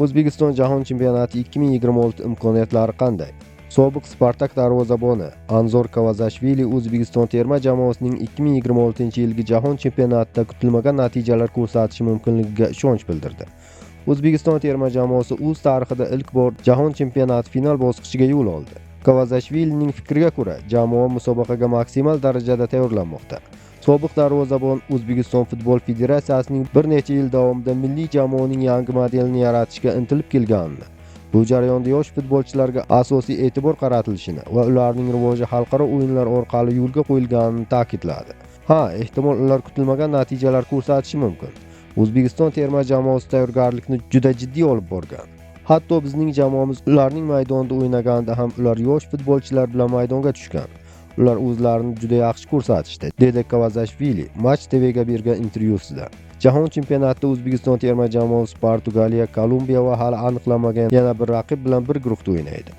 O'zbekiston Jahon chempionati 2026 imkoniyatlari qanday? Sobiq Spartak darvozaboni Anzor Kavazashvili O'zbekiston terma jamoasining 2026-yilgi Jahon chempionatida kutilmagan natijalar ko'rsatishi mumkinligiga ishonch bildirdi. O'zbekiston terma jamoasi o'z tarixida ilk bor Jahon chempionati final bosqichiga yo'l oldi. Kavazashvilining fikriga ko'ra, jamoa musobaqaga maksimal darajada tayyorlanmoqda. Sobiq darvozabon O'zbekiston futbol federatsiyasining bir necha yil davomida milliy jamoaning yangi modelini yaratishga intilib kelganini, bu jarayonda yosh futbolchilarga asosiy e'tibor qaratilishini va ularning rivoji xalqaro o'yinlar orqali yo'lga qo'yilganini ta'kidladi. Ha, ehtimol, ular kutilmagan natijalar ko'rsatishi mumkin. O'zbekiston terma jamoasi tayyorgarlikni juda jiddiy olib borgan. Hatto bizning jamoamiz ularning maydonida o'ynaganida ham ular yosh futbolchilar bilan maydonga tushgan. Ular o'zlarini juda yaxshi ko'rsatishdi, dedi Kavazashvili Match TVga bergan intervyusida. Jahon chempionatida O'zbekiston terma jamoasi Portugaliya, Kolumbiya va hali aniqlanmagan yana bir raqib bilan bir guruhda o'ynaydi.